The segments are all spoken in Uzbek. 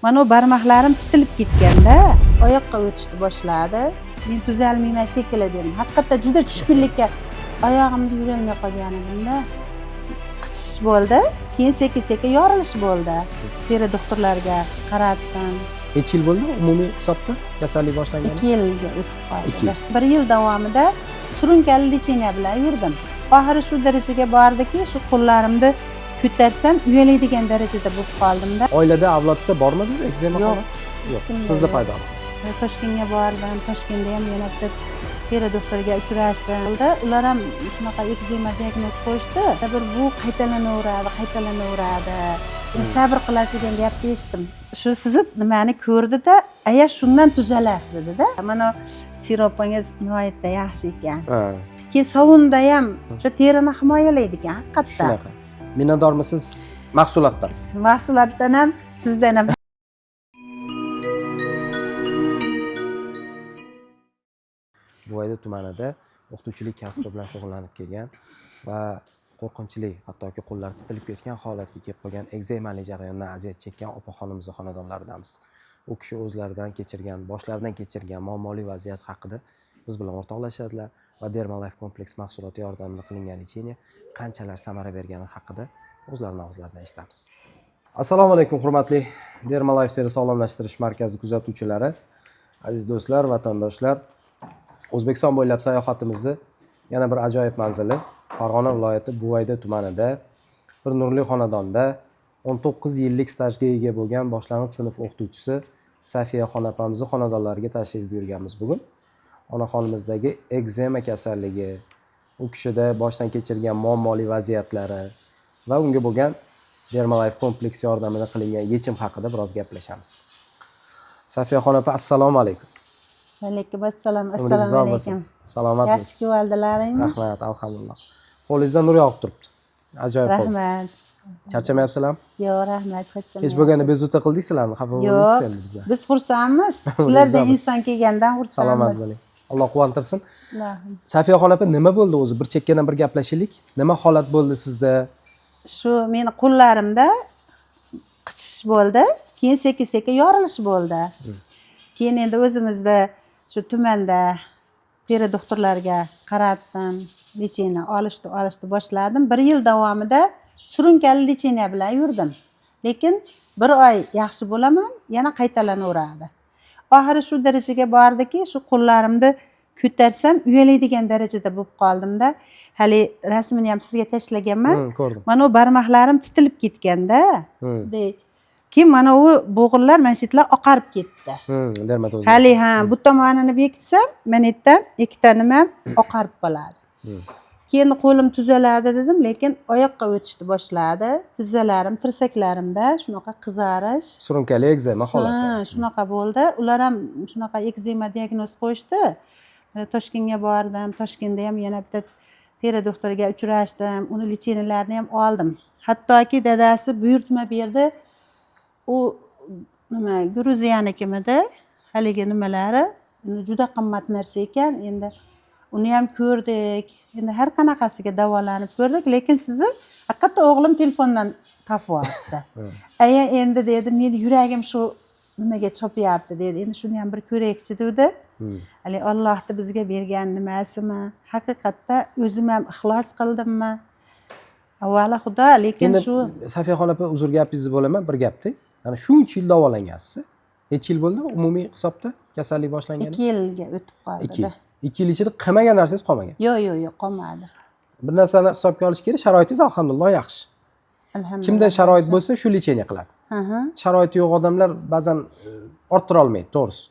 Mana u barmoqlarim titilib ketganda oyoqqa o'tishni boshladi. Men tuzalmayman shekilli dedim. Haqiqatda juda tushkunlikka oyog'imni yurolmay qolgan edimda. Qichishish bo'ldi, keyin sekin-sekin yorilish bo'ldi. Teri doktorlarga qaratdim. Necha yil bo'ldi umumiy hisobda kasallik boshlangani? 2 yilga o'tib qoldi. 2 yil. 1 yil davomida surunkali lecheniya bilan yurdim. Oxiri shu darajaga bordiki, shu qo'llarimni ko'tarsam uyalaydigan darajada bo'lib qoldimda. Oilada, avlodda bormidi ekzema Yo'q. holat? Yo'q. Hech kimda Sizda yo'q. paydo bo'ldi. Toshkentga bordim. Toshkentda ham yana bitta teri doktoriga uchrashdim. Ular ham shunaqa ekzema diagnoz qo'yishdi. Bir bu qaytalanaveradi, qaytalanaveradi. Endi sabr qilasiz degan gapni eshitdim. Shu sizni nimani ko'rdida, aya shundan tuzalasiz dedi-da. Mana siropingiz nihoyatda yaxshi ekan. Ha, Keyin sovunda ham o'sha terini himoyalaydi ekan, haqiqatda. shunaqa. Minnatdormisiz mahsulotdan? Mahsulotdan ham, sizdan ham. Buvayda tumanida o'qituvchilik kasbi bilan shug'ullanib kelgan va qo'rqinchli, hattoki qo'llari titilib ketgan holatga kelib qolgan ekzemali jarayondan aziyat chekkan opaxonimizni xonadonlaridamiz. U kishi o'zlaridan kechirgan, boshlaridan kechirgan muammoli vaziyat haqida biz bilan o'rtoqlashadilar va Dermalife kompleks mahsuloti yordamida qilingan lecheniya qanchalar samara bergani haqida o'zlarini og'zlaridan eshitamiz. Assalomu alaykum hurmatli Dermalife teri sog'lomlashtirish markazi kuzatuvchilari, aziz do'stlar, vatandoshlar. O'zbekiston bo'ylab sayohatimizni yana bir ajoyib manzili Farg'ona viloyati Buvayda tumanida bir nurli xonadonda 19 yillik stajga ega bo'lgan boshlang'ich sinf o'qituvchisi Safiya xon opamizni xonadonlariga tashrif buyurganmiz bugun. Onaxonimizdagi ekzema kasalligi, u kishida boshdan kechirgan muammoli vaziyatlari va unga bo'lgan Dermalife kompleks yordamida qilingan yechim haqida biroz gaplashamiz. Safiya xon opa, assalomu alaykum. Alaykum assalom. Umringiz Assalomu uzoq bo'lsin. alaykum. Salomatmisiz? Yaxshi keldilaringmi? Rahmat, alhamdulillah. Qo'lingizdan nur yog'ib turibdi. Ajoyib bo'ldi. Rahmat. Charchamayapsizlarmi? Yo'q, rahmat, charchamayapmiz. Hech bo'lganda bezovta qildik sizlarni, xafa bo'lmaysiz Yo'q. endi bizdan. Biz xursandmiz. Sizlardan O'zimiz. inson kelgandan xursandmiz. Salomat bo'ling. Alloh quvontirsin. Ilohim. Safiyaxon opa, nima bo'ldi o'zi? Bir chekkadan bir gaplashaylik. Nima holat bo'ldi sizda? Shu meni qo'llarimda qichishish bo'ldi, keyin sekin-sekin yorilish bo'ldi. Keyin endi o'zimizda shu tumanda teri doktorlarga qaratdim, lecheniya olishni boshladim. 1 yil davomida surunkali lecheniya bilan yurdim. Lekin 1 oy yaxshi bo'laman, yana qaytalanaveradi. Oxiri shu darajaga bordiki, shu qo'llarimni ko'tarsam uyalaydigan darajada bo'lib qoldimda. Hali rasmini ham sizga tashlaganman. Ko'rdim. Mana u barmoqlarim titilib ketganda. Keyin mana u bo'g'inlar mana shu yerlar oqarib ketdi. Dermatoz. Hali ha, bu tomonini bekitsam, mana yerdan ikkita nima oqarib qoladi. Keyin qo'lim tuzaladi dedim, lekin oyoqqa o'tishni boshladi. Tizzalarim, tirsaklarimda shunaqa qizarish. Surunkali ekzema holati. Ha, shunaqa bo'ldi. Ular ham shunaqa ekzema diagnoz qo'yishdi. Mana Toshkentga bordim. Toshkentda ham yana bitta teri doktoriga uchrashdim. Uni lecheniyalarini ham oldim. Hattoki dadasi buyurtma berdi. U nima Gruziyanikimidi? Haligi nimalari juda qimmat narsa ekan. Endi uni ham ko'rdik. Endi har qanaqasiga davolanib ko'rdik, lekin sizni haqiqatda o'g'lim telefondan topib oldi. Aya endi dedi, meni yuragim shu nimaga chopyapti dedi. Endi shuni ham bir ko'raylikchi dedi. Hali Allohni bizga bergan nimasimi? Haqiqatda o'zim ham ixlos qildimmi? Avvalo Xudo, lekin Endi shu Safiyaxon opa, uzr gapingizni bo'laman, bir gapda. Mana shuncha yil davolangansiz. Necha yil bo'ldi umumiy hisobda kasallik boshlangani? 2 yilga o'tib qoldi. 2 yil. 2 yil ichida qilmagan narsangiz qolmagan. Yo'q, yo'q, yo'q, qolmadi. Bir narsani hisobga olish kerak, sharoitingiz alhamdulillah yaxshi. Alhamdulillah. Kimda sharoit bo'lsa shu lecheniya qiladi. Sharoiti yo'q odamlar ba'zan orttira olmaydi, to'g'risi.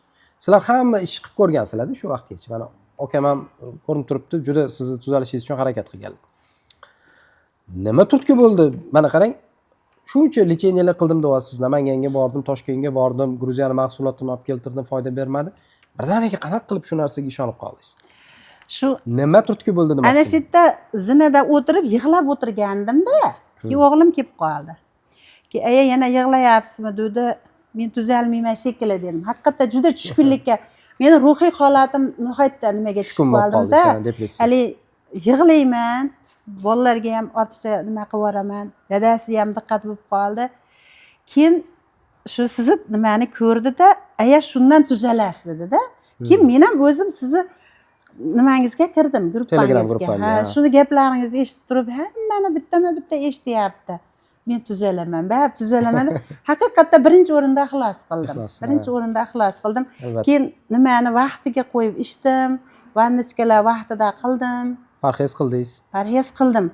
Sizlar hamma ish qilib ko'rgansizlar-da shu vaqtgacha. Mana akam ham ko'rinib turibdi, juda sizni tuzalishingiz uchun harakat qilganlar. Nima turtki bo'ldi? Mana qarang, shuncha lecheniyalar qildim deyapsiz. Namanganga bordim, Toshkentga bordim, Gruziyani mahsulotini olib keltirdim, foyda bermadi. Birdaniga qanaqa qilib shu narsaga ishonib qoldingiz? Shu nima turtki bo'ldi demoqchi? Ana shu yerda zinada o'tirib yig'lab o'tirgandimda, keyin o'g'lim kelib qoldi. Keyin aya yana yig'layapsizmi dedi. Men tuzalmayman shekilli dedim. Haqiqatda juda tushkunlikka, meni ruhiy holatim nihoyatda nimaga tushib Tushkun bo'lib qoldimda. qoldingiz, depressiya. Hali yig'layman, bolalarga ham ortiqcha nima qilib yuboraman. Dadasi ham diqqat bo'lib qoldi. Keyin Shu sizni nimani ko'rdida, aya, shundan tuzalasiz dedida. Keyin men ham o'zim sizni nimangizga kirdim, Telegram gruppangizga. Gruppamga, Ha, ha. shuni gaplaringizni eshitib turib, hammani bittama bitta eshityapti, men tuzalaman, baribir tuzalaman deb, haqiqatda birinchi o'rinda ixlos qildim. Ixlos, Birinchi ha. o'rinda ixlos qildim. Albatta. Keyin nimani vaqtiga qo'yib ichdim, ванночка lar vaqtida qildim. Parhez qildingiz. Parhez qildim.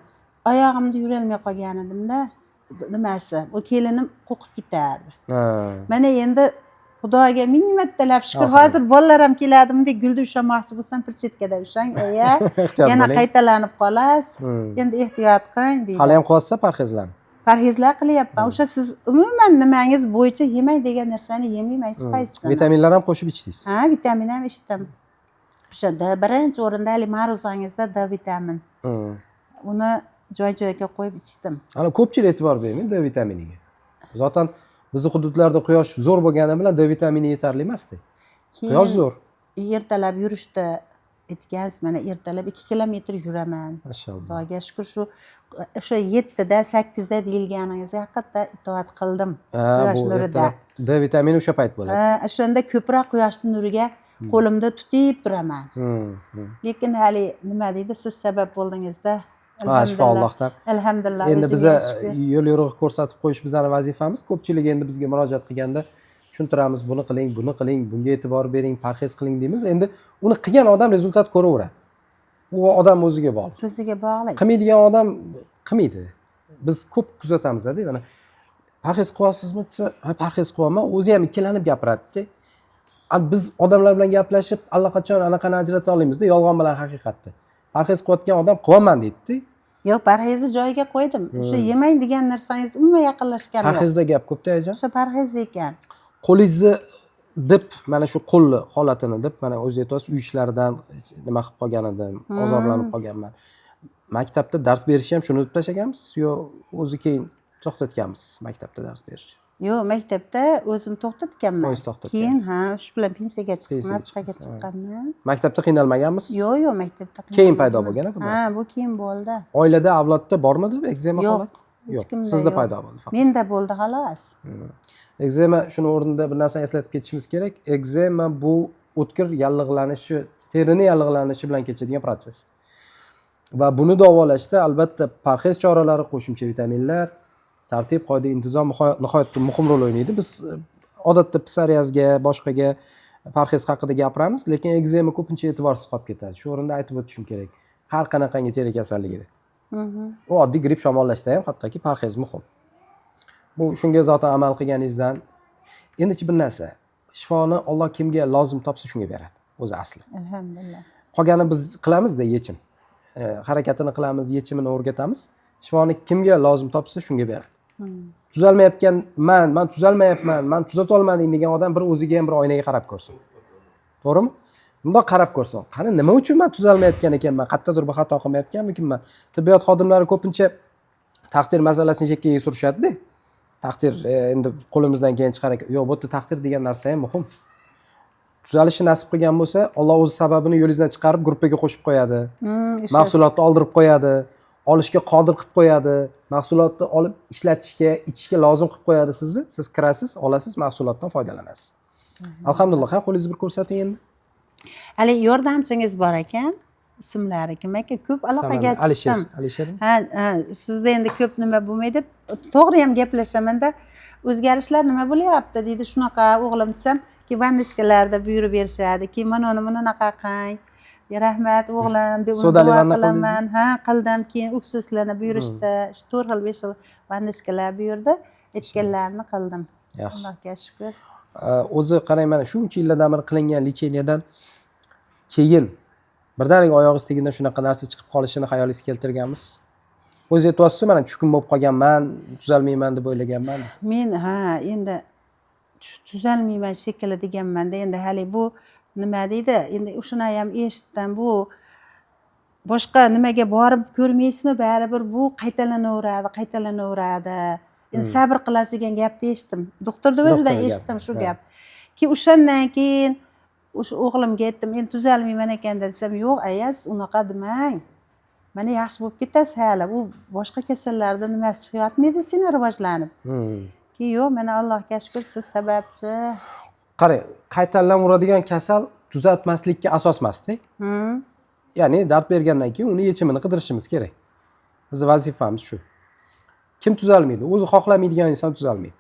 Oyog'imda yurolmay qolgan edimda, nimasi, u kelinim qo'rqib ketardi. Mana endi Xudoga ming martalab shukur. Oxiri. Hozir bolalar ham keladi, bunday gulni ushlamoqchi bo'lsam, перчатка da ushlang, aya, Ehtiyot yana bo'ling. qaytalanib qolasiz, endi ehtiyot qiling, deydi. Hali ham qilyapsiz parhezlarni? Parhezlar qilyapman. O'sha siz umuman nimangiz bo'yicha yemang degan narsani yemayman hech qaysisini. Vitaminlar ham qo'shib ichdingiz. Ha, vitamin ham ichdim. O'sha D, birinchi o'rinda haligi ma'ruzangizda D vitamin, uni joy joyiga qo'yib ichdim. Ana, ko'pchilik e'tibor bermaydi D vitaminiga. Zotan bizni hududlarda quyosh zo'r bo'lgani bilan D vitamini yetarli emasda. Keyin Quyosh zo'r. ertalab yurishda aytgansiz, mana ertalab 2 kilometr yuraman. Mashalloh. Xudoga shukur, shu o'sha 7da, 8da deyilganingizga haqiqatda itoat qildim. Ha, Quyosh bu nurida. ertalab D vitamini o'sha payt bo'ladi. Ha, o'shanda ko'proq quyoshni nuriga qo'limda tutib turaman. Lekin hali nima deydi, siz sabab bo'ldingizda. Ha, shifo Allohdan. Alhamdulillah, Endi o'ziga biza shukur. yo'l yo'rig'i ko'rsatib qo'yish bizani vazifamiz. Ko'pchilik endi bizga murojaat qilganda tushuntiramiz, buni qiling, buni qiling, bunga e'tibor bering, parhez qiling deymiz. Endi uni qilgan odam результат ko'raveradi. U odam o'ziga bog'liq. O'ziga bog'liq. Qilmaydigan odam qilmaydi. Biz ko'p kuzatamizda, mana parhez qilyapsizmi desa, ha, parhez qilyapman, o'zi ham ikkilanib gapiradida. Biz odamlar bilan gaplashib allaqachon anaqani ajrata olamizda, yolg'on bilan haqiqatni. Parhez qilayotgan odam qilyapman deydida. Yo'q, parhezni joyiga qo'ydim. O'sha yemang degan narsangiz umuman yaqinlashganim yo'q. Parhezda gap ko'pda, ayajon. O'sha parhez ekan. Qo'lingizni deb, mana shu qo'lni holatini deb, mana o'zi aytyapsiz, uy ishlaridan nima qilib qolgan edim, ozorlanib qolganman. Maktabda dars berishni ham shuni deb tashlaganmisiz yo o'zi keyin to'xtatganmisiz maktabda dars berishni? Yo'q, maktabda o'zim to'xtatganman. O'zingiz to'xtatgansiz. Keyin, ha, shu bilan pensiyaga chiqdim, Pensiyaga nafaqaga chiqdingiz, ha. chiqqanman. Maktabda qiynalmaganmisiz? Yo'q, maktabda Keyin paydo qiynalmaganman. bo'lgan bu Ha, narsa? bu keyin bo'ldi. Oilada, avlodda bormidi ekzema Yo'q, holat? hech Yo'q, kimda sizda yo'q. paydo bo'ldi faqat. Menda bo'ldi, xolos. Ekzema, shuni o'rnida bir narsani eslatib ketishimiz kerak: ekzema bu o'tkir yallig'lanishi, terini yallig'lanishi bilan kechadigan protsess va buni davolashda albatta parhez choralari, qo'shimcha vitaminlar, tartib qoida intizom nihoyatda muhim rol o'ynaydi. Biz odatda psoriazga, boshqaga parhez haqida gapiramiz, lekin ekzema ko'pincha e'tiborsiz qolib ketadi. Shu o'rinda aytib o'tishim kerak, har qanaqangi teri kasalligida, u oddiy gripp, shamollashda ham hattoki parhez muhim. Bu shunga zotan amal qilganingizdan endichi bir narsa, shifoni Olloh kimga lozim topsa, shunga beradi o'zi asli. Alhamdulillah. Qolgani biz qilamizda yechim. Harakatini qilamiz, yechimini o'rgatamiz. Shifoni kimga lozim topsa, shunga beradi. Tuzalmayotgan man tuzalmayapman, man tuzatolmadim degan odam bir o'ziga ham bir oynaga qarab ko'rsin, to'g'rimi? Bundoq qarab ko'rsin: qani, nima uchun man tuzalmayotgan ekanman, qayerdadir bir xato qilmayotganmikinman? Tibbiyot xodimlari ko'pincha taqdir masalasini chekkaga surishadida, taqdir endi qo'limizdan keyin chiqar ekan. Yo'q, bu yerda taqdir degan narsa ham muhim. Tuzalishi nasib qilgan bo'lsa, Olloh o'zi sababini yo'lingizdan chiqarib, gruppaga qo'shib qo'yadi, O'sha mahsulotni oldirib qo'yadi, olishga qodir qilib qo'yadi, mahsulotni olib ishlatishga, ichishga lozim qilib qo'yadi sizni. Siz kirasiz, olasiz, mahsulotdan foydalanasiz, alhamdulillah. Qani, qo'lingizni bir ko'rsating endi. Hali yordamchingiz bor ekan, ismlari kim aka? Ko'p aloqaga Samad, Alisher. chiqdim. Alisher. Ha, sizda endi ko'p nima bo'lmaydi, to'g'ri ham gaplashamanda, o'zgarishlar nima bo'lyapti deydi. Shunaqa, o'g'lim, desam, keyin ванночка larda buyurib berishadi, keyin mana uni bunaqa qiling, rahmat, o'g'lim, deb uni Sodali duo vanna qilaman. Ha, qildim. Keyin уксус larni buyurishdi, shu to'rt xil, besh xil ванночка lar buyurdi, aytganlarini qildim. Yaxshi. Allohga shukur. O'zi qarang, mana shuncha yillardan beri qilingan лечения dan keyin birdaniga oyog'ingiz tagidan shunaqa narsa chiqib qolishini xayolingizga keltirganmisiz? O'zi aytyapsizu, mana tushkun bo'lib qolganman, tuzalmayman deb o'ylaganman. Men, ha, endi tuzalmayman shekilli deganmanda. Endi hali bu nima deydi, endi o'shani ham eshitdim, bu boshqa nimaga borib ko'rmaysizmi, baribir bu qaytalanaveradi, qaytalanaveradi, endi sabr qilasiz degan gapni eshitdim doktorni o'zidan. Doktorni Eshitdim gapi, shu ha. gap. Keyin o'shandan keyin o'sha o'g'limga aytdim, endi tuzalmayman ekan desam, yo'q, aya, siz unaqa demang, mana yaxshi bo'lib ketasiz hali, u boshqa kasallarda nimasi chiqyotmaydi seni rivojlanib. Keyin yo'q, mana Allohga shukur, siz sababchi. Qarang, qaytalanveradigan kasal tuzatmaslikka asos emasda. Ya'ni dard bergandan keyin uni yechimini qidirishimiz kerak. Bizni vazifamiz shu. Kim tuzalmaydi? O'zi xohlamaydigan inson tuzalmaydi.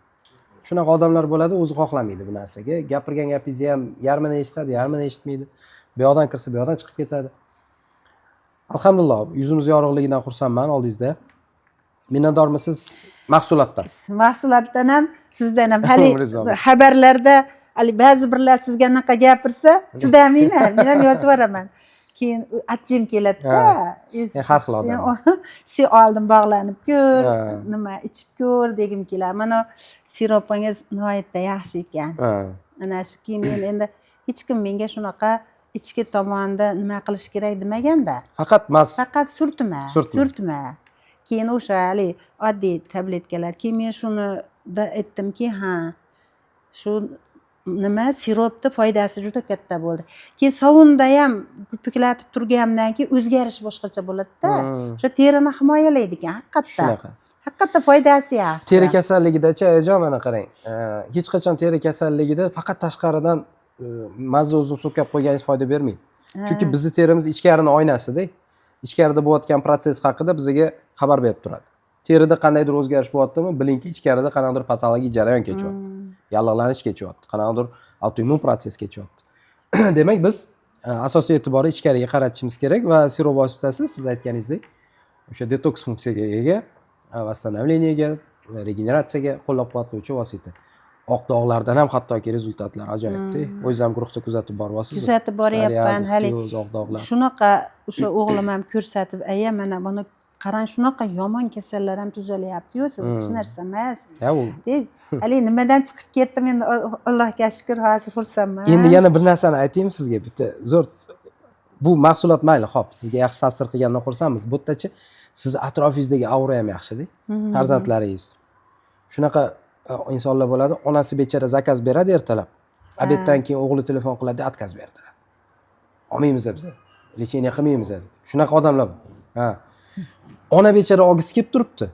Shunaqa odamlar bo'ladi, o'zi xohlamaydi bu narsaga. Gapirgan gapingizni ham yarmini eshitadi, yarmini eshitmaydi. Bu yoqdan kirsa, bu yoqdan chiqib ketadi. Alhamdulillah, yuzimiz yorug'ligidan xursandman oldingizda. Minnatdormisiz mahsulotdan? Mahsulotdan ham, sizdan ham. Hali Umringiz olsin. xabarlarda hali ba'zi birlar sizga anaqa gapirsa, chidamayman, men ham yozib yuboraman. Keyin achchig'im keladida. Har xil odam. Sen oldin bog'lanib ko'r, nima ichib ko'r degim keladi. Mana siropingiz nihoyatda yaxshi ekan. Ana shu, keyin men endi hech kim menga shunaqa ichki tomonda nima qilish kerak demaganda. Faqat mas. Faqat surtma, Surtma. Surtma. Keyin o'sha haligi oddiy tabletkalar. Keyin men shuni da aytdimki, ha, shu nima siropni foydasi juda katta bo'ldi. Keyin sovunda ham ko'piklatib turgandan keyin o'zgarish boshqacha bo'ladida. O'sha terini himoyalaydi ekan haqiqatda. Shunaqa. Haqiqatda foydasi yaxshi. Teri kasalligidachi, ayajon, mana qarang, hech qachon teri kasalligida faqat tashqaridan mazza o'zini surkab qo'yganingiz foyda bermaydi, chunki bizni terimiz ichkarini oynasida. Ichkarida bo'layotgan protsess haqida bizga xabar berib turadi. Terida qandaydir o'zgarish bo'lyaptimi, bilingki, ichkarida qanaqadir patologik jarayon kechyapti, yallig'lanish kechyapti, qanaqadir autoimmun protsess kechyapti. Demak, biz asosiy e'tiborni ichkariga qaratishimiz kerak va sirop vositasi, siz aytganingizdek, o'sha detoks funksiyaga ega, восстановление ga va regeneratsiyaga qo'llab quvvatlovchi vosita. Oq dog'lardan ham hattoki rezultatlar ajoyibda. O'zingiz ham guruhda kuzatib boryapsiz. Kuzatib boryapman hali. Psoriaz, oq dog'lar. Shunaqa o'sha o'g'lim ham ko'rsatib, aya, mana buni qarang, shunaqa yomon kasallar ham tuzalyaptiyu, siz hech narsa emas Ya, u deb haligi nimadan chiqib ketdim endi, Allohga shukur, hozir xursandman. Endi yana bir narsani aytaymi sizga, bitta zo'r bu mahsulot. Mayli, ho'p, sizga yaxshi ta'sir qilganidan xursandmiz. Bu yerdachi, sizni atrofingizdagi aura ham yaxshida. Farzandlaringiz shunaqa, insonlar bo'ladi, onasi bechara zakaz beradi ertalab, обед dan keyin o'g'li telefon qiladi, отказ berdilar, olmaymiz biz, лечение qilmaymiz. Shunaqa odamlar bor. Ha, ona bechara olgisi kelib turibdi.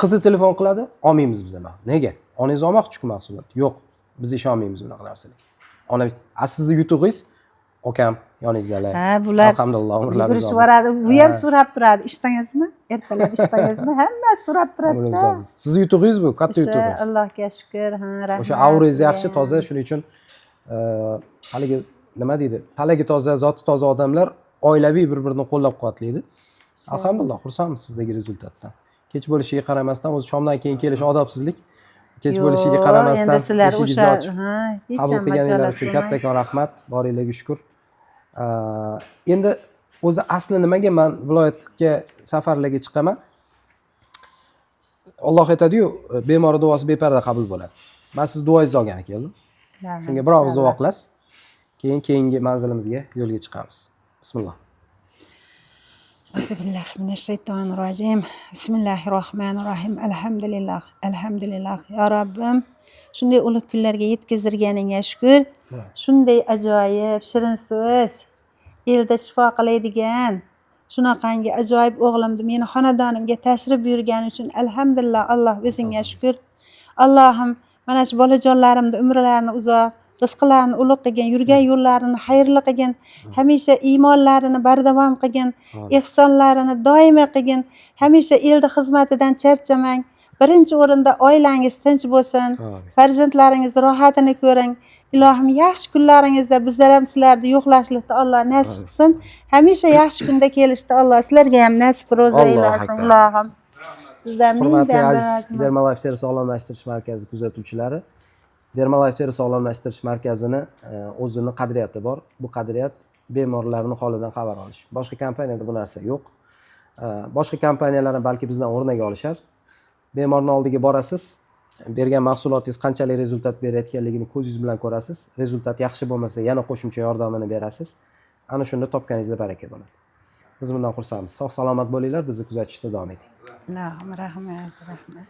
Qizi telefon qiladi, olmaymiz biz. Nega? Onangiz olmoqchiku mahsulot. Yo'q, biz ishonmaymiz bunaqa narsalarga. Ona a, sizni yutug'ingiz, akam yoningizdalar. Ha, bular Alhamdulillah, umrlaringiz yugurishib olsin. boradi. Bu ham so'rab turadi, ishdingizmi ertalab, ishdingizmi, hammasi so'rab Umringiz turadida. olsin. Sizni yutug'ingiz bu katta O'sha yutug'ingiz. Allohga shukur, ha, rahmat O'sha aurangiz sizga yaxshi, ham. toza. Shuning uchun haligi nima deydi, palagi toza, zoti toza odamlar oilaviy bir birini qo'llab quvvatlaydi. Alhamdulillah, xursandmiz sizdagi rezultatdan. Kech bo'lishiga qaramasdan, o'zi shomdan keyin kelish odobsizlik, kech bo'lishiga Yo'q, qaramasdan endi sizlar eshigingizni o'sha ochib ha, hech qabul ham qilganinglar majolat uchun bo'lmang. Kattakon rahmat, boringlarga shukur. Endi o'zi asli nimaga man viloyatga safarlarga chiqaman? Olloh aytadiyu, bemor duosi beparda qabul bo'ladi. Man sizni duoyingizni olgani keldim. Shunga bir og'iz duo qilasiz, keyin keyingi manzilimizga yo'lga chiqamiz. Bismillah. أعوذ بالله من الشيطان الرجيم. بسم الله الرحمن الرحيم. الحمد لله، الحمد لله. Ya Robbim, shunday ulug' kunlarga yetkazdirganingga shukur. Shunday ajoyib shirin so'z, elda shifo qiladigan shunaqangi ajoyib o'g'limni meni xonadonimga tashrif buyurgani uchun alhamdulillah, Alloh o'zingga shukur. Allohim, mana shu bolajonlarimni umrlarini uzoq, rizqlarini ulug' qilgin, yurgan yo'llarini xayrli qilgin, hamisha iymonlarini bardavom qilgin, ehsonlarini doimiy qilgin, hamisha elni xizmatidan charchamang. Birinchi o'rinda oilangiz tinch bo'lsin, Amin. farzandlaringiz rohatini ko'ring. Ilohim, yaxshi kunlaringizda bizlar ham sizlarni yo'qlashlikni Alloh nasib qilsin. Hamisha yaxshi kunda kelishni Alloh sizlarga ham nasib ro'za Allohu aylasin. akbar. Ilohim, sizdan Hurmatli mingdan aziz bir Dermalife teri sog'lomlashtirish markazi kuzatuvchilari, Dermalife teri sog'lomlashtirish markazini o'zini qadriyati bor. Bu qadriyat bemorlarni holidan xabar olish. Boshqa kompaniyada bu narsa yo'q. Boshqa kompaniyalar ham balki bizdan o'rnak olishar. Bemorni oldiga borasiz, bergan mahsulotingiz qanchalik rezultat berayotganligini ko'zingiz bilan ko'rasiz. Rezultat yaxshi bo'lmasa, yana qo'shimcha yordamini berasiz. Ana shunda topganingizda baraka bo'ladi. Biz bundan xursandmiz. Sog' salomat bo'linglar, bizni kuzatishda davom eting. Ilohim, rahmat, rahmat.